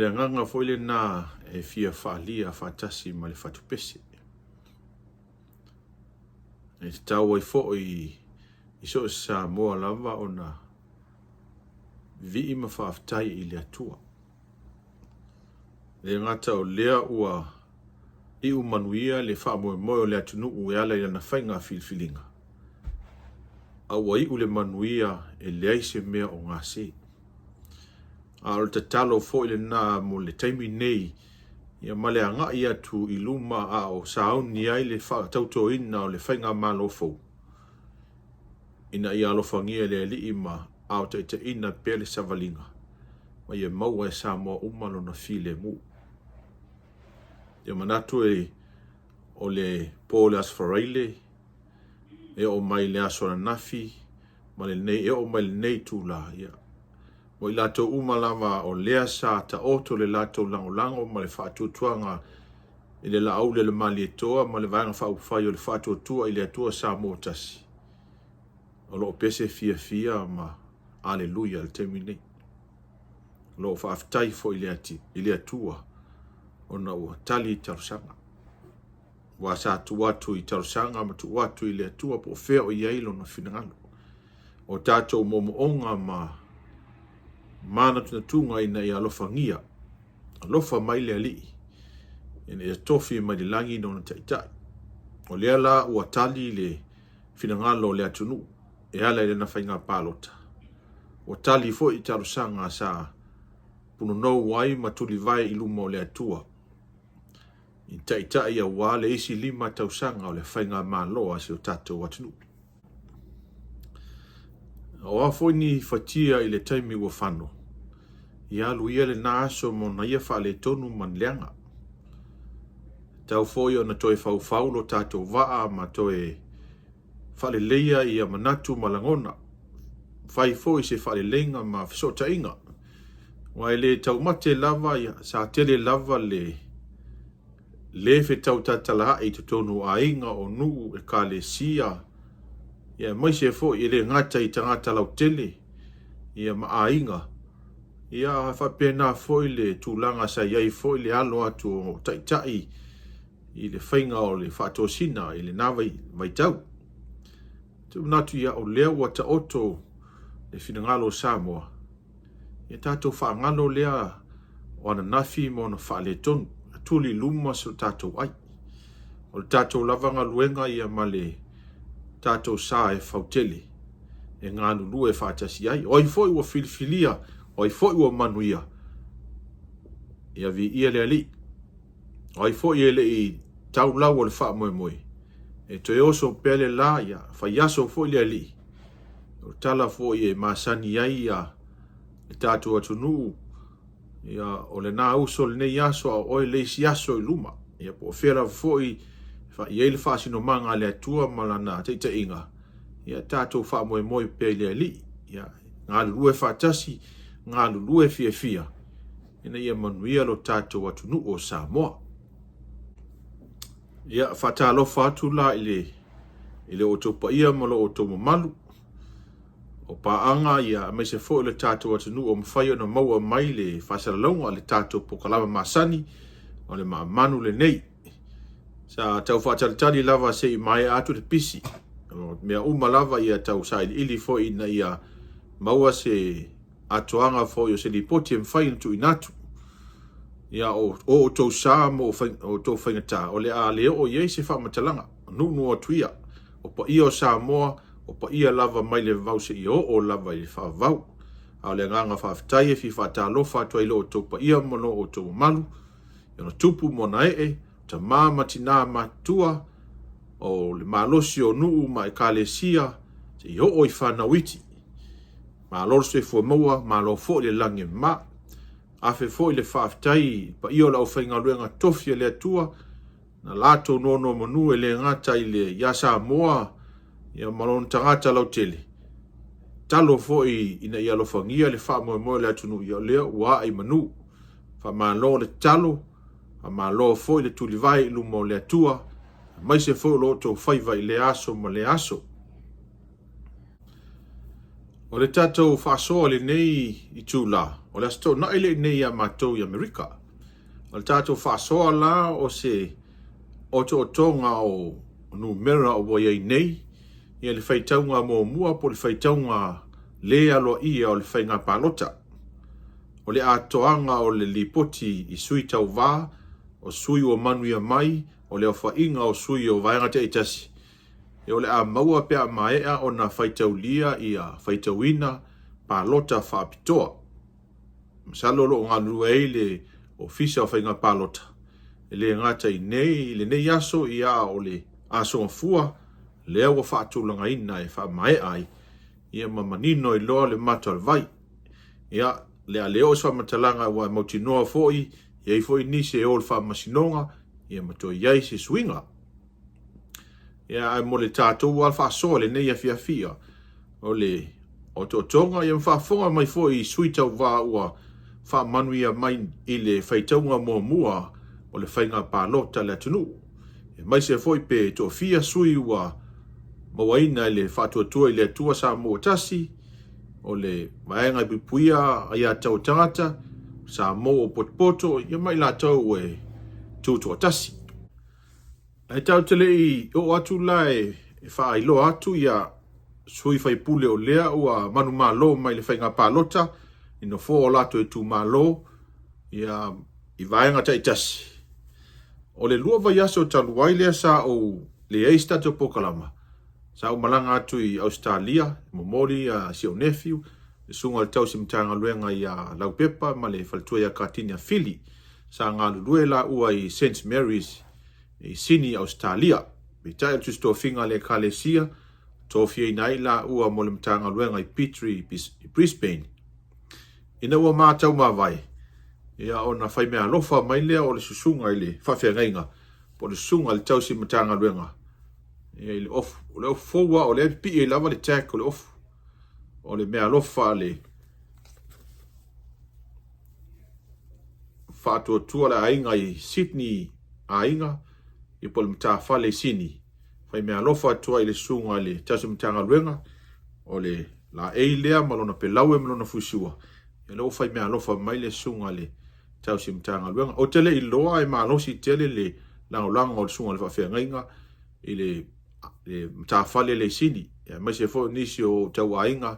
le agaga foi lena e fia faalia faatasi ma le fatupese. E tatau ai foi i so o se Samoa lava ona vivii ma faafetai i le Atua. E le gata o lea ua iu manuia le faamoemoe o le atunuu e ala i lana faiga filifiliga, a ua iu le manuia e leai se mea o gase. A o le tatalo foi lena mo le taimi nei ia ma le agai atu i luma a o sauni ai le faatautoina o le faigamalo fou, ina ia alofagia e le Alii ma aotaitaiina pea le savaliga ma ia maua e Samoa uma lona filemu. Ia manatu e o le po o le Aso Faraile e oo mai le aso ananafi ma lenei e oo mai lenei itula, ia, mo i latou uma lava o lea sa taoto le latou lagolago ma le faatuatuaga i le Laauli a le Malietoa ma le Vaega Faaupufai o le Faatuatua i le Atua Samoa Tasi, o lo o pese fiafia ma aleluia i le taimi nei. O lo o faafetai foi i le Atua ona ua tali i talosaga. Aua sa tuu atu i talosaga ma tuu atu i le Atua po o fea o i ai lona finagalo. O tatou moomooga ma manatunatuga ina ia alofagia, alofa mai le Alii, ina ia tofi mai le lagi lona Taitai. O lea la ua tali le finagalo o le atunuu e ala i lana faiga palota. Ua tali foi i talosaga sa punonou ai ma tulivae i luma o le Atua i taitai aua le isi 5 tausaga o le faigamalo a si o tatou atunuu. O a foi ni fatia i le taimi ua fano, ia alu ia lena aso ma ona ia faaletonu ma ni leaga. E tatau foi ona toe faufau lo tatou vaa ma toe faaleleia ia manatu ma lagona. Fai foi se faaleleiga ma fesootaiga, aua e le taumate lava ia, sa tele lava le le fetau tatalaai i totonu o aiga, o nuu, ekalesia, ia aemaise foi e le gata i tagata lautele ia ma aiga, ia faapena foi le tulaga sa i ai foi le alo atu o taitai i le faiga o le faatosina i lena vaitau. Ou te manatu ia o lea ua taoto le finagalo o Samoa, ia tatou faagalo lea o ananafi ma ona faaletonu, tuli i luma so tatou ai. O le tatou lava galuega ia ma le tatou sa e fautele e galulue faatasi ai. O ai foi ua filifilia, o ai foi ua manuia, ia viia le Alii. O ai foi e le i tau lau o le faamoemoe, e toe oso pea le la, ia fai aso foi le Alii. O le tala foi e masani ai ia le tatou atunuu, ia o lena uso lenei aso a o oe le isi aso i luma. Ia po o fea lava foi e i ai le faasinomaga a le Atua ma lana taitaiga, ia tatou faamoemoe pea i le Alii. Ia galulue faatasi, galulue fiafia, ina ia manuia lo tatou atunuu o Samoa. Ia, faatalofa atu la i le i le outou paia ma lo outou mamalu o paaga, ia, aemaise foi o le tatou atunuu o mafai ona maua mai le faasalalauga o le tatou pokalama masani o le maamanu lenei. Sa tau faatalitali lava se i maea atu le pisi. O mea uma lava ia tau sailiili foi ina ia maua se atoaga foi o se lipoti e mafai ona tuuina atu. Ia, o outou sa ma outou faigata, o le a le oo i ai se faamatalaga. Nuunuu atu ia, o paia o Samoa, o paia lava mai le vavau seia oo lava i le faavavau. A o le agaga faafetai e fia faatalofa atu ai i lo outou paia ma lo outou mamalu, i ona tupu ma ona ee, tama ma tina matutua, o le malosi o nuu ma ekalesia, seia oo i fanau iti. Malo le soifua maua, malo foi le lagi e mama. Afe foi le faafetai i le paia o le aufaigaluega tofi a le Atua, na latou nonomanu e le gata i le ia Samoa ia ma lona tagata lautele. Talo foi ina ia alofagia le faamoemoe o le atunuu ia o lea ua ae i manu. Faamalo le tatalo, faamalo foi le tulivae i luma o le Atua, aemaise foi o lo outou faiva i lea aso ma lea aso. O le tatou faasoa i lenei itula, o le Aso Toonai lenei ia matou i Amerika. O le tatou faasoa la o se otootoga o numera ua i ai nei, ia le faitauga muamua po o le faitauga le aloaia o le faiga palota. O le atoaga o le lipoti i sui tauva, o sui ua manuia mai, o le aofaiga o sui o vaega taitasi, o le a maua pe a maea ona faitaulia ia faitauina palota faapitoa. Masalo o lo o galulue ai le Ofisa o Faiga Palota, e le gata i nei i lenei aso, ia a o le Aso Gafua lea ua faatulagaina e faamaea ai, ia ma manino ai loa le mata o le vai. Ia, le a le oo se faamatalaga aua e mautinoa foi e i ai foi nisi e o i le faamasinoga, ia ma toe i ai se suiga. Ia, ae mo le tatou lava faasoa i lenei afiafi, ia, o le otootoga, ia ma faafofoga mai foi i sui tauva ua faamanuia mai i le faitauga muamua o le faiga palota a le atunuu, aemaise foi pe toafia sui ua mauaina i le Faatuatua i le Atua Samoa Tasi, o le Vaega e Puipuia Aiatatau a Tagata, Samoa ua Potopoto, ia ma i latou e tutoatasi. Ae tatou te le i oo atu la e faailoa atu ia sui faipule o lea ua manumalo mai le faiga palota i nofoa o latou itumalo ia i vaega taitasi. O le 2 vaiaso talu ai lea sa ou leai se tatou polokalama, sa ou malaga atu i Ausetalia, momoli ia si ou nephew, le susuga i le tausi Matagaluega ia Laupepa ma le faletua ia Katini Fili. Sa galulue laua i Saint Mary's i Sini, Ausetalia. Peitai o le tusitofiga a le Ekalesia, tofiaina ai laua mo le Matagaluega i Petrie i Brisbane. Ina ua matau mavae, ia ona fai meaalofa mai lea o le susuga i le faafeagaiga po o le susuga i le tausi Matagaluega ia i le ofu. O le ofu fou lava, o lea e pipii ai lava le tag o le ofu. O le meaalofa a le faatuatua le aiga i Sydney aiga ia po o le matafale i Sini. Fai meaalofa atu ai i le susuga i le tausi Matagaluega o le laei lea ma lona pelaue ma lona fuisua. Ia lea ua fai meaalofa mai le susuga i le tausi Matagaluega. Ou te le i iloa e malosi tele le lagolago a le susuga i le faafeagaiga i le matafale lea i Sini, aemaise foi o nisi o ou tauaiga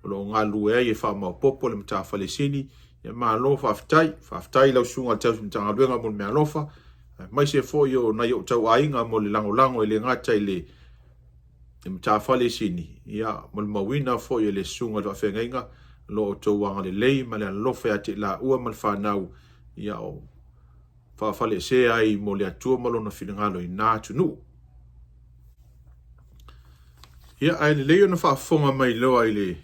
o lo o galulue ai e faamaopoopo le matafale i Sini. Ia malo faafetai. Faafetai i lau susuga i le tausi Matagaluega mo le meaalofa, aemaise foi o nai ou tauaiga mo le lagolago e le gata i le matafale i Sini, ia molimauina foi e le susuga i le faafeagaiga lo outou agalelei ma le alolofa ia te i laua ma le fanau, ia o faafalesea ai mo le Atua ma lona finagalo i na atunuu. Ia, ae lelei ona faafofoga mai loa i le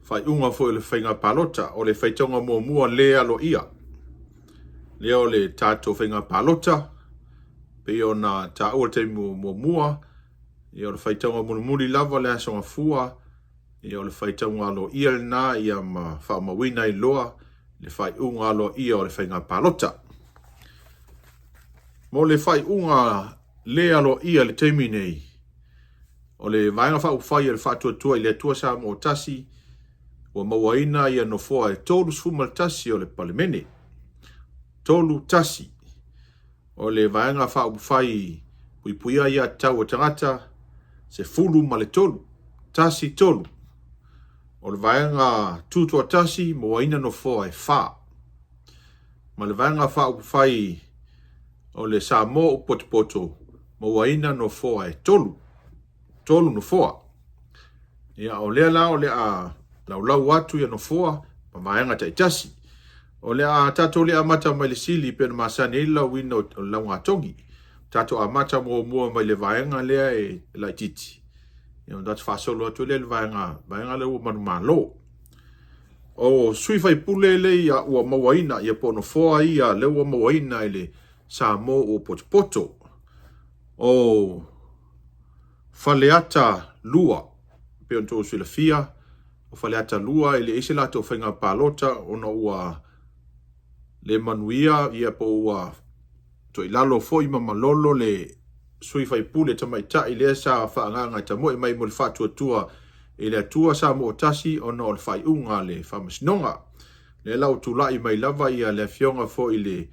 faaiuga foi o le faiga palota, o le faitauga muamua le aloaia. Lea o le tatou faiga palota, pei ona taua le taimi muamua, ia o le faitauga mulimuli lava le Aso Gafua, ia o le faitauga aloaia lena ia ma faamauina ai loa le faaiuga aloaia o le faiga palota. Mo le faaiuga le aloaia i le taimi nei, o le Vaega Faaupufai o le Faatuatua i le Atua Samoa Tasi ua mauaina ia nofoa e 31 o le Palemene. 31. O le Vaega Faaupufai Puipuia Aiatatau a Tagata, 13. 1, 3. O le Vaega Tutoatasi, mauaina nofoa e 4. Ma le Vaega Faaupufai o le Samoa ua potopoto, mauaina nofoa e 3. 3 nofoa. Ia, o lea la o le a laulau atu ia nofoa ma vaega taitasi. O le a tatou le amata mai le sili pei ona masani ai le lauina o le laugatogi. Tatou amata muamua mai le vaega lea e laitiiti. Ia, ona tatou faasolo atu lea i le vaega, vaega lea ua manumalo. O sui faipule lea ua mauaina, ia po o nofoa ia lea ua mauaina e le Samoa ua potopoto. O Faleata 2, pei ona outou silafia, o Faleata 2 e leai se latou faiga palota ona ua le manuia ia po ua toilalo foi ma malolo le sui faipule tamaitai lea sa faaagaaga e tamoe mai mo le faatuatua i le Atua Samoatasi ona o le faaiuga a le Faamasinoga. Lea la ua tulai mai lava ia le Afioga foi i le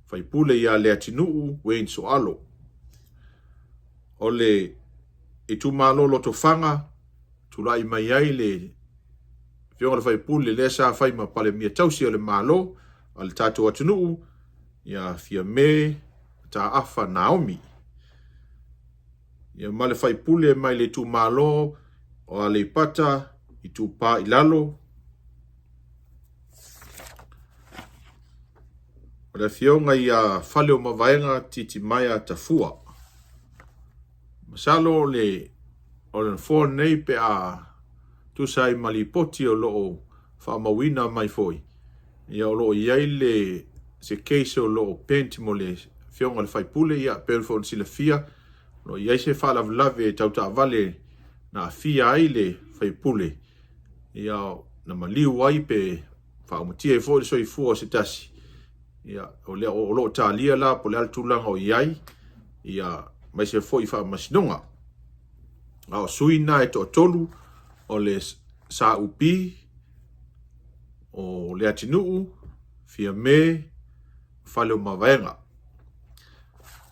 Faipule ia Leatinuu Wayne Soalo. O le itumalo Lotofaga, tulai mai ai le Afioga i le Faipule lea sa fai ma Palemia tausi o le Malo a le tatou atunuu, ia Fiame Mataafa Naomi. Ia ma le faipule mai le itumalo o Aleipata Itupa i Lalo, o le afioga ia Faleomavaega Titimaea Tafua. Masalo o le o le nofoa lenei pe a tusa ai ma lipoti o lo o faamauina mai foi, ia o lo o i ai le se case o lo o pent mo le afioga i le faipule, ia pei foi ona silafia, o lo o i ai se faalavelave tau taavale na aafia ai le faipule, ia na maliu ai pe faaumatia ai foi le soifua o se tasi, ia o lea o lo o talia la po o le a le tulaga o i ai, ia aemaise foi faamasinoga. A o sui na e toatolu o le SUP, o Leatinuu, Fiame, Faleomavaega.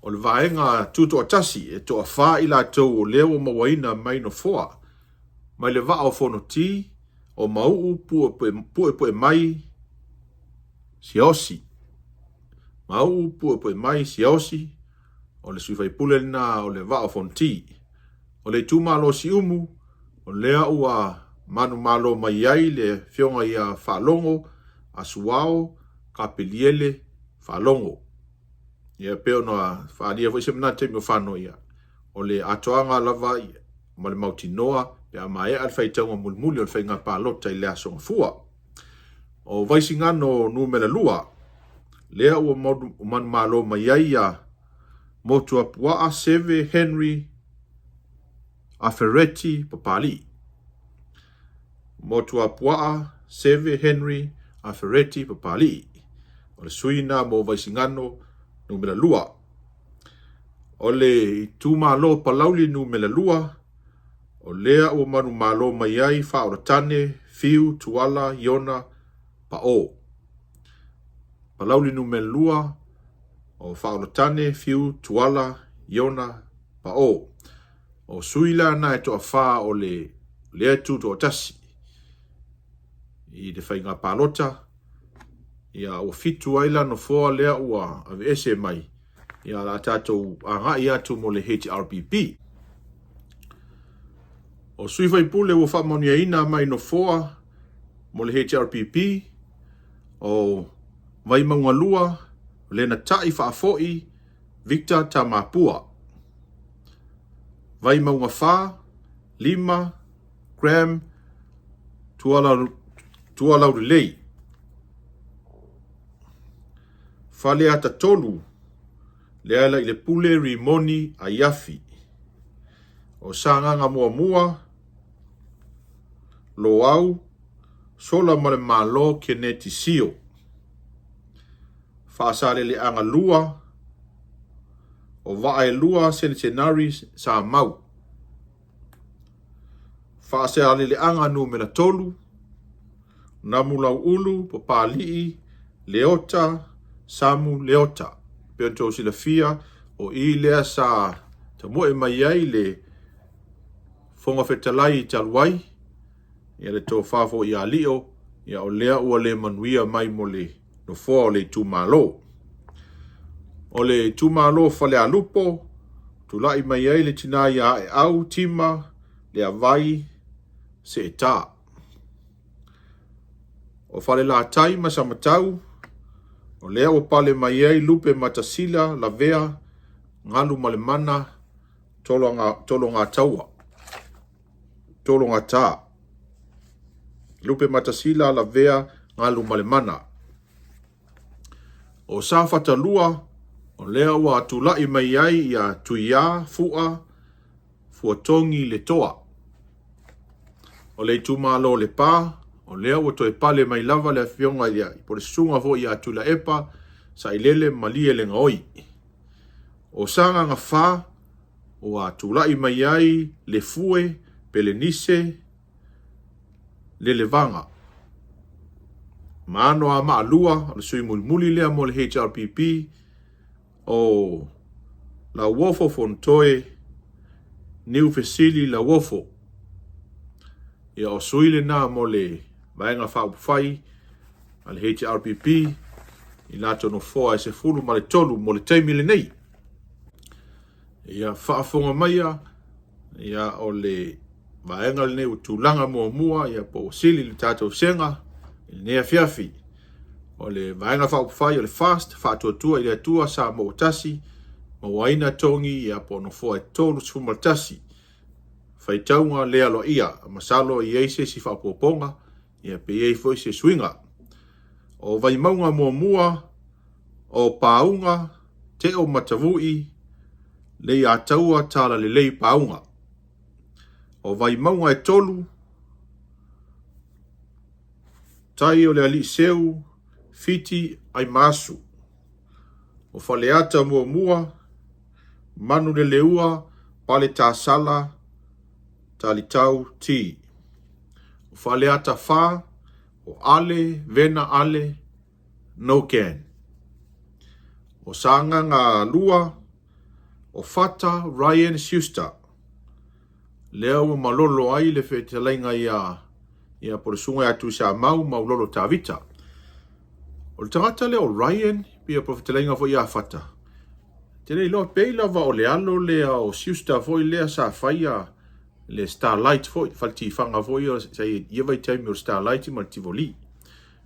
O le vaega tutoatasi e toafa i latou o lea ua mauaina mai nofoa mai le vaa o Fonoti, o Mauu Puepuemai Siaosi. Mauu Puepuemai Siaosi, o le sui faipule lena o le vaa o Fonoti. O le itumalo Siumu, o lea ua manumalo mai ai le afioga ia Faalogo Asuao Kapeliele Faalogo. Ia pei ona faaalia foi se manatu i taimi o fano, ia, o le atoaga lava ma le mautinoa pe a maea le faitauga mulimuli o le faiga palota i le Aso Gafua. O Vaisigano numera 2, lea ua manumalo mai ai ia Motuapuaa Seve Henry Afereti Papalii. Motuapuaa Seve Henry Afereti Papalii. O le sui na mo Vaisigano numera 2. O le itumalo Palauli numera 2, o lea ua manumalo mai ai Faaolatane Fiu Tuala Iona Pao. Palauli numera 2, o Faaolatane Fiu Tuala Iona Pao. O sui la na e toafa o le lea tutoatasi i le faiga palota, ia ua fitu ai la nofoa lea ua aveese mai, ia la tatou agai atu mo le HRPP. O sui faipule ua faamanuiaina mai nofoa mo le HRPP, o Vaimauga 2, Lenatai Faafoi Victor Tamapua. Vaimauga 4, 5, Graham Tualaulelei. Faleata 3, Lealailepule Rimoni Aiafi. O Sagaga Muamua, Loau, Sola ma le Malo Keneti Sio. Faasaleleaga 2, o Vaaelua Senetenari Samau. Faasaleleaga numera 3, Namulauulu Papalii Leota Samu Leota. Pei ona outou silafia, o i lea sa tamoe mai ai le Fofoga Fetalai talu ai, ia le tofa foi ia Lio, ia o lea ua le manuia mai mo le nofoa o le itumalo. O le itumalo Falealupo, tulai mai ai le tina ia Aeau Tima Leavai Seeta. O Falelatai ma Samatau, o lea ua pale mai ai Lupe Matasila Lavea Galumalemana Tologataua. Tologata. Lupe Matasila Lavea Galumalemana. O Safata 2, o lea ua tulai mai ai ia Tuiā Fua Fuatogi Letoa. O le itumalo Lepa, o lea ua toe pale mai lava le afioga ia po le susuga foi ia Tuilaepa Sailele Malie Legaoi. O Sagaga 4, ua tulai mai ai Lefue Pelenise. Lelevaga. Ma Anoamaa 2, o le sui mulimuli lea mo le HRPP, o Lauofo Fonotoe Niufesili Lauofo. Ia, o sui lena mo le Vaega Faaupufai a le HRPP i latou nofoa e 13 mo le taimi lenei. Ia faafofoga maia, ia o le vaega lenei ua tulaga muamua, ia po ua sili le tatou sega i lenei afiafi. O le Vaega Faaupufai o le FAST, Faatuatua i le Atua Samoa ua Tasi, mauaina togi, ia po o nofoa e 31. Faitauga le aloaia, masalo e i ai se isi faaopoopoga, ia pe i ai foi se suiga. O Vaimauga muamua, o Pauga, Teo Matavui, Leiataua Talalelei Pauga. O Vaimauga e 3, Tai o le Alii Seu, Fiti Aimaasu. O Faleata muamua, Manuleleua Paletasala Talitau T. O Faleata 4, o Ale Vena Ale Noken. O Sagaga 2, o Fata Ryan Schuster. Lea ua malolo ai le fetalaiga ia ia po o le susuga ia Tuisamau Maulolo Tavita. O le tagata lea o Ryan, pei po o le fetalaiga foi ia Fata, te le iloa pei lava o le alo lea o Schuster foi lea sa faia le Starlight foi, fale tifaga foi sa i ia vaitaimi o le Starlight ma le Tivoli.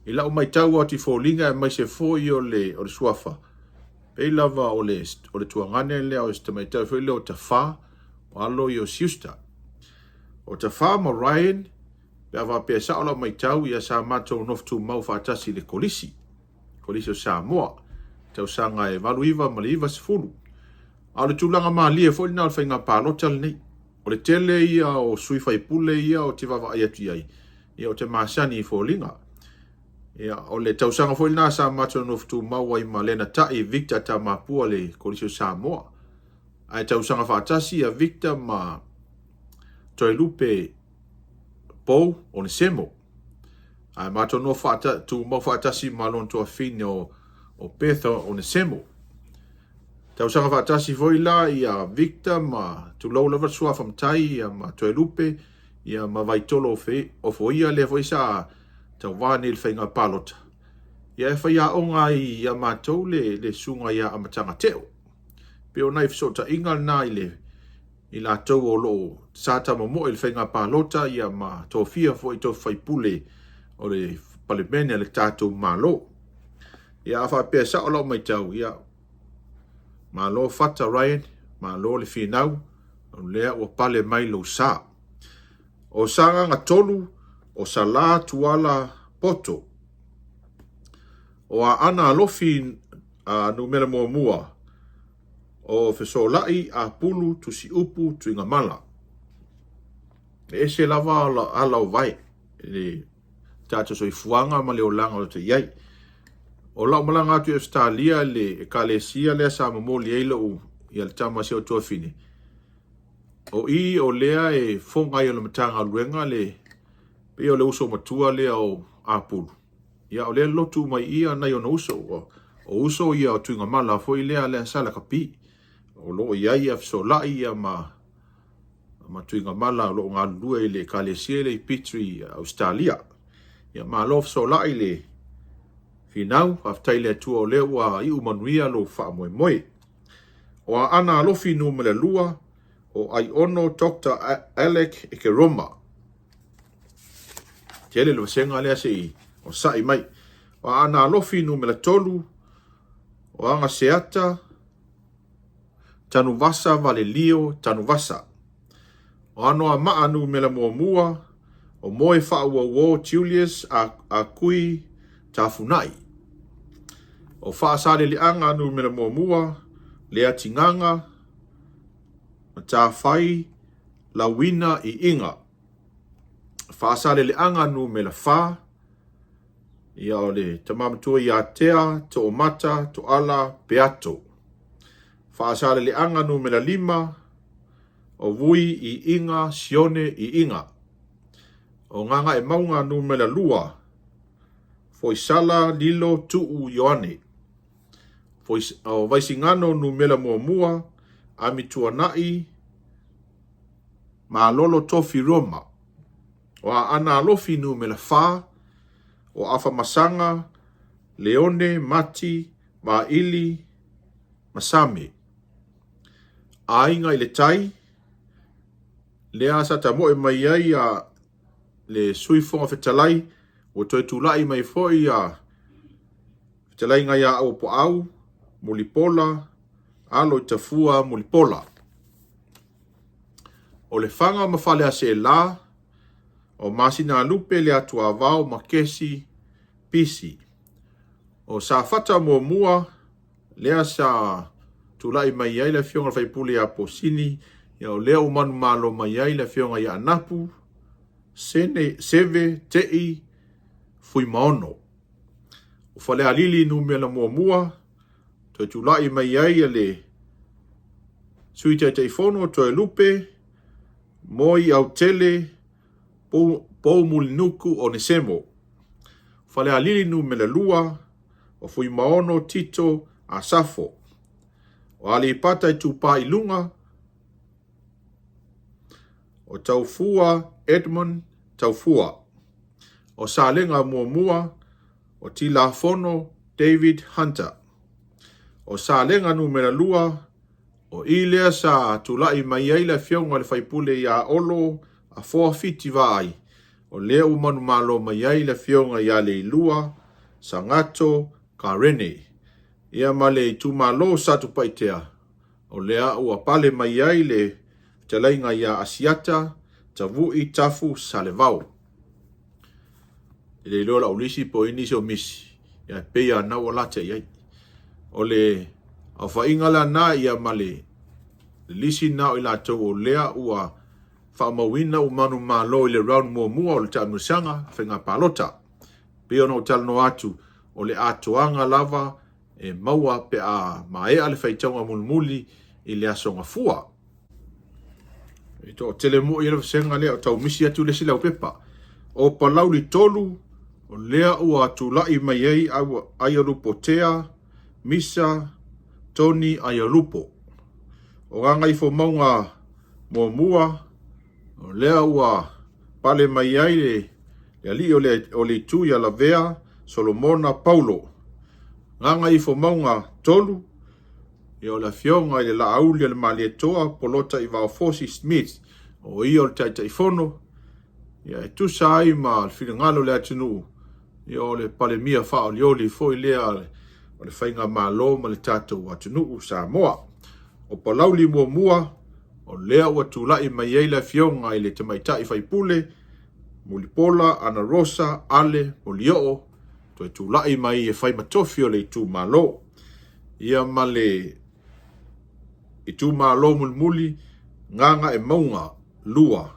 I lau matau atu i foliga aemaise foi o le, o le suafa, pei lava o le, o le tuagane lea o se tamaitai foi lea o Tafā, o alo ia o Schuster. O Tafā ma Ryan, pe a faapea e sao lau matau, ia sa matou nofo tumau faatasi i le Kolisi, Kolisi o Samoa, tausaga e 89 ma le 90. A o le tulaga malie foi lena o le faiga palota lenei. O le tele ia o sui faipule ia ou te vaavaai atu i ai, ia ou te masani i foliga. Ia, o le tausaga foi lena sa matou nofo tumau ai ma Lenatai Victor Tamapua le Kolisi o Samoa. Ae tausaga faatasi ia Victor ma Toelupe Pou Onesemo. Ae matou nofo tumau faatasi ma lona tuafafine o, o Betha Onesemo. Tausaga faatasi foi la ia Victor ma tulou lava le suafa matai ia ma Toelupe ia ma Vaitolo Ofoia lea foi sa tauva nei i le faiga palota. Ia e faiaoga ai ia matou le, le susuga ia Amataga Teo. Pei o nai fesootaiga lena i le i latou o lo o sa tamomoe i le faiga palota ia ma tofia foi tofi faipule o le Palemene a le tatou Malo. Ia a faapea e sao lau matau, ia malo Fata Ryan, malo le finau, o lea ua pale mai lou sa. O Sagaga 3, o Salā Tuala Poto. O Aana Alofi numera muamua, o Fesolai Apulu Tusiupu Tuigamala. E ese lava ala o vae i le tatou soifuaga ma le olaga o lo o i ai. O lau malaga atu i Ausetalia i le ekalesia lea sa momoli ai lou ia le tama si ou tuafine. O i o lea e foga ai o le Matagaluega le pei o le uso matua lea o Apulu. Ia o lea lotu mai ia nai ona uso. O uso ia o Tuigamala foi lea lea sa lakapi. O lo o i ai ia Fesolai ia ma ma Tuigamala o lo o galulue i le ekalesia lea i Petrie, Ausetalia. Ia malo Fesolai le finau, faafetai i le Atua o lea ua iu manuia lou faamoemoe. O Aana Alofi numera 2, o Aiono Dr. Alec Ekeroma. Tele le vasega lea se i onosai mai. O Aana Alofi numera 3, o Agaseata Tanuvasa Valelio Tanuvasa. O Anoamaa numera muamua, o Moe Faauauo Julius Akui Tafunai. O Faasaleleaga numera muamua, Leatigaga Matafai Lauina Iiga. Faasaleleaga numera 4, ia o le tama matua ia Tea Toomata Toala Peato. Faasaleleaga numera 5, o Vui Iiga Sione Iiga. O Gagaemauga numera 2, Foisala Lilo Tuu Ioane. O Vaisigano numera 1, Amituanai Malolo Tofi Roma. O Aana Alofi numera 4, o Afamasaga Leone Mati Vaili Masame. Aiga i le Tai, lea sa tamoe mai ai a le Sui Fofoga Fetalai, ua toe tulai mai foi a fetalaiga ia Auapuaau, Mulipola, Alo i Tafua Mulipola. O Lefaga ma Faleaseela, o Masinalupe le Atuavao ma Kesi Pisi. O Safata muamua, lea sa tulai mai ai le afioga i le faipule ia Posini, ia o lea ua manumalo mai ai le afioga ia Anapu, Sene, Seve, Tei, Fuimaono. O Falealili numera muamua, toe tulai mai ai le Sui Taitaifono Toelupe, Moi Autele, Poumulinuku Onesemo. Falealili numera 2, o Fuimaono Tito Asafo. O Aleipata Itupa i Luga, o Taufua Edmund Taufua. O Salega muamua, o Tilafono David Hunter. O Salega numera 2, o i lea sa tulai mai ai le afioga i le faipule ia Olo Afoa Fiti Vaai, o lea ua manumalo mai ai le afioga ia Leilua Sagato Karene. Ia ma le itumalo o Satupaitea, o lea ua pale mai ai le fetalaiga ia Asiata Tavui Tafu Salevao. E le iloa lau lisi po o i nisi o misi, ia e pei lava na ua lata i ai. O le aofaiga la na ia ma le lisi na o i latou o lea ua faamauina ua manumalo i le round muamua o le taamilosaga faiga palota. Pei ona ou talanoa atu, o le atoaga lava e maua pe a maea le faitauga mulimuli i le Aso Gafua. E toatele moi le vasega lea o tau misi atu le isi laupepa. O Palauli 3, o lea ua tulai mai ai Aiolupotea, Misa, Tony Aiolupo. O Gagaifomauga muamua, o lea ua pale mai ai le alii o le itu ia Lavea, Solomona Paulo. Gagaifomauga 3, ia o le afioga i le Laauli o le Malietoa, Polota Ivaofosi Smith, o ia o le Taitaifono, ia e tusa ai ma le finagalo o le atunuu, ia o le Palemia faaolioli foi lea o le faigamalo ma le tatou atunuu Samoa. O Palauli muamua, o lea ua tulai mai ai le afioga i le Tamaitai Faipule, Mulipola Anarosa Ale Molioo, toe tulai mai e fai ma tofi o le itumalo. Ia ma le itumalo mulimuli, Gagaemauga 2,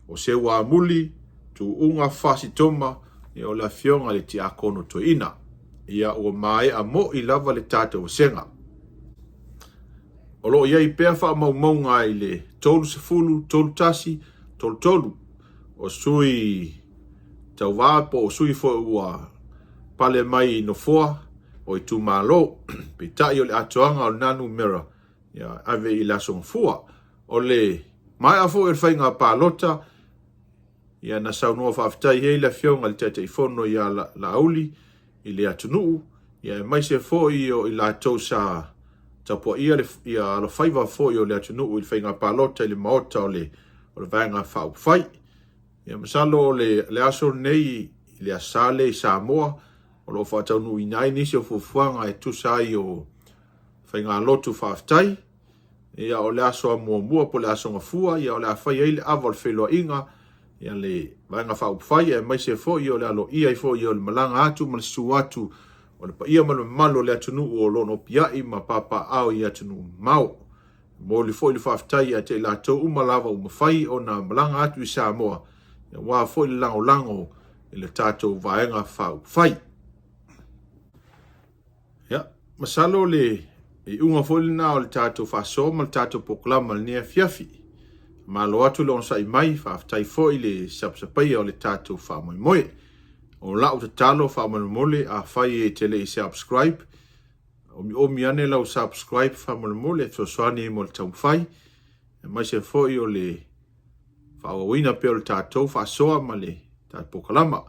o Seuamuli, Tuuga Fasitoma, ia o le afioga i le Tiakono Toeaina. Ia ua maea moi lava le tatou vasega. O lo o i ai pea faamaumauga i le 30, 31, 33 o sui tauva po o sui foi ua pale mai i nofoa o itumalo. Peitai o le atoaga o lena numera ia ave i le Aso Gafua. O le maea foi o le faiga palota, ia na saunoa faafetai ai le afioga i le Taitaifono ia Laauli i le atunuu, ia aemaise foi o i latou sa tapuaia le ia alofaiva foi o le atunuu i le faiga palota i le maota o le Vaega Faaupufai. Ia masalo o le aso lenei i le Aso Sa lea i Samoa o lo o faataunuuina ai nisi o fuafuaga e tusa ai o faigalotu faafetai. Ia o le aso a muamua po o le aso Gafua, ia o le a fai ai le ava o le feiloaiga, ia le Vaega Faaupufai, aemaise foi o le aloaia ai foi o le malaga atu ma le susu atu o le paia ma le mamalu o le atunuu o lo o nopiai ma papaaao i atunuu mamao. E momoli foi le faafetai ia te i latou uma lava ua mafai ona malaga atu i Samoa, aua foi le lagolago i le tatou Vaega Faaupufai. Ia, masalo le iuga foi lena o le tatou faasoa ma le tatou polokalama i lenei afiafi. Malo atu le onosai mai, faafetai foi le sapasapaia o le tatou faamoemoe. O lau tatalo faamolemole, afai e te le i subscribe, omiomi ane lau subscribe faamolemole e fesoasoani mo le taumafai, aemaise foi o le faaauauina pea o le tatou faasoa ma le tatou polokalama.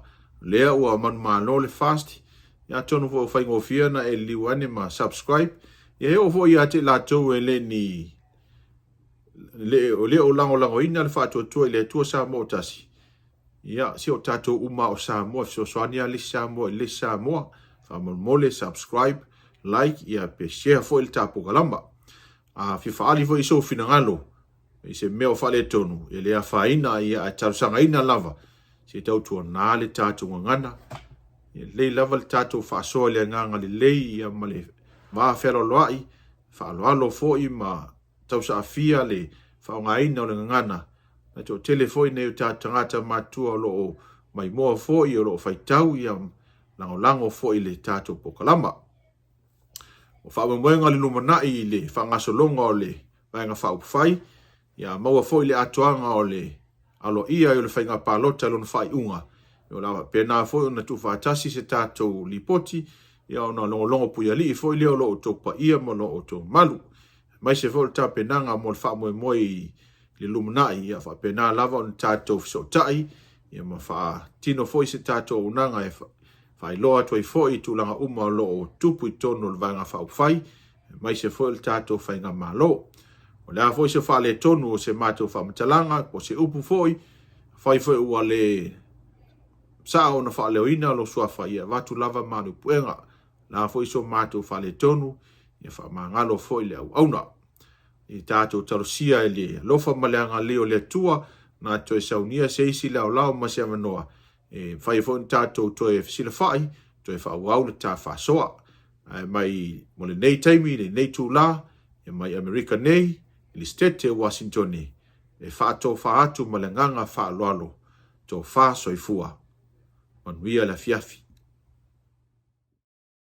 O lea ua manumalo le fast, ia atonu foi ua faigofie ona e liliu ane ma subscribe. Ia e oo foi ia te i latou e le ni le o le o lagolagoina le faatuatua i le Atua Samoa o tasi. Ia, si o tatou uma o Samoa, e fesoasoani lava le isi Samoa i le isi Samoa. Faamolemole, subscribe, like, ia pe share foi le ta polokalama. A fia faaali foi i sou finagalo, i se mea o faaletonu, e le afaina, ia, ae talosagaina lava, se i tautuana le tatou gagana. Ia lelei lava le tatou faasoa i le agaga lelei, ia, ma le va fealoaloai, faaaloalo foi ma tausaafia le faaaogaina o le gagana. E toatele foi nai o tatou tagata matutua o lo o maimoa foi, o lo o faitau, ia, lagolago foi i le tatou polokalama. O faamoemoega o le lumanai i le faagasologa o le Vaega Faaupufai, ia maua foi le atoaga o le aloaia o le faiga palota i lona faaiuga. O le a faapena foi ona tuufaatasi se tatou lipoti, ia ona logologo puialii foi lea o lo outou paia ma lo outou mamalu. Aemaise foi o le tapenaga mo le faamoemoe i le lumanai, ia faapena lava ona tatou fesootai, ia ma faatino foi se tatou auaunaga e faailoa atu ai foi i tulaga uma o lo o tupu i totonu o le Vaega Faaupufai, aemaise foi o le tatou Faigamalo. O le a foi se faaletonu o se matou faamatalaga, po o se upu foi, afai foi ua le saa ona faaleoina lou suafa, ia avatu lava malu puega. O le a foi so matou faaletonu, ia faamagalo foi le auauna. I tatou talosia i le alofa ma le agalelei o le Atua, na toe saunia se isi laolao ma se avanoa, e mafai ai foi ona tatou toe fesilafai, toe faaauau le ta faasoa. Ae mai mo lenei taimi, lenei itula, e mai Amerika nei, i le Setete o Uasinitone, e faatofa atu ma le agaga faaaloalo, tofa soifua. Manuia le afiafi.